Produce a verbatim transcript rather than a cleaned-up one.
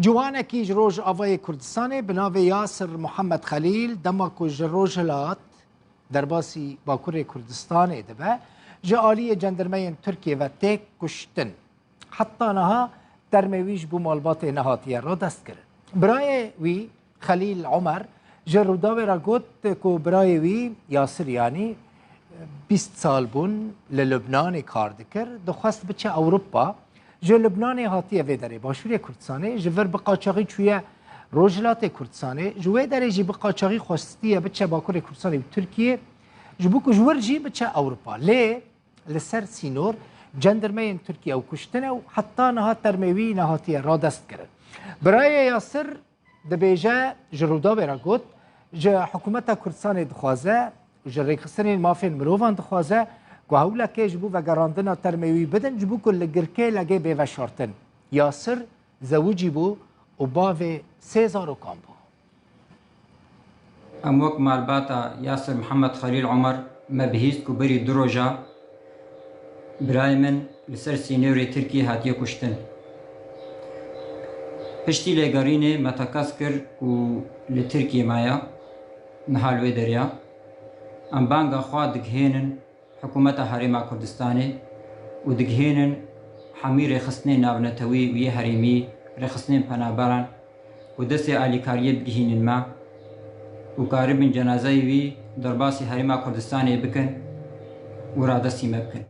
Ciwanekî ji Rojavayê Kurdistanê bi navê Yasir Muhammed Xelîl, dema ku ji Rojhilat derbasî Bakurê Kurdistanê dibe, ji aliyê cendirmeyên Tirkiyê ve tê kuştin. Heta niha termê wî ji bo malbatê nehatiye radestkirin. Birayê wî Xelîl Omer ji Rûdawê re got ku birayê wî Yasir, yanî bîst sal bûn li Lubnanê kar dikir, dixwest biçe Ewropa. Ji Lubnanê hatiye vê derê Başûrê Kurdistanê, ji vir bi qaçaxî çûye Rojhilatê Kurdistanê, ji wê derê jî bi qaçaxî xwestiye biçe Bakurê Kurdistanê û Tirkiyê, ji bo ku ji wir jî biçe Ewropa. Lê li ser sînor cendirmeyên Tirkiye ew kuştine û heta niha termê wî nehatiye radestkirin. Birayê Yasir dibêje, ji Rûdawê re got, ji hikûmeta Kurdistanê dixwaze û ji rêxistinên mafên mirovan dixwaze ku hewlekê ji bo vegerandina termê wî bidin, ji bo ku li girkê legê bê veşartin. Yasir zewicî bû û bavê sê zarokan bû. Em wek malbata Yasir Mihemed Xelîl Omer me bihîst ku berî du roja birayê min li ser sînorê Tirkiyê hatiye kuştin. Piştî lêgerînê me teqez kir ku li Tirkiyê maye, niha li wê derê ye. Em banga xwe digihênin hikûmeta Herêma Kurdistanê û digihênin hemî rêxistinên navnetewî û yê herêmî, rêxistinên penaberan ku destê alîkariyê bigihînin me û karibin cenazeyê wî derbasî Herêma Kurdistanê bikin û radestî me bikin.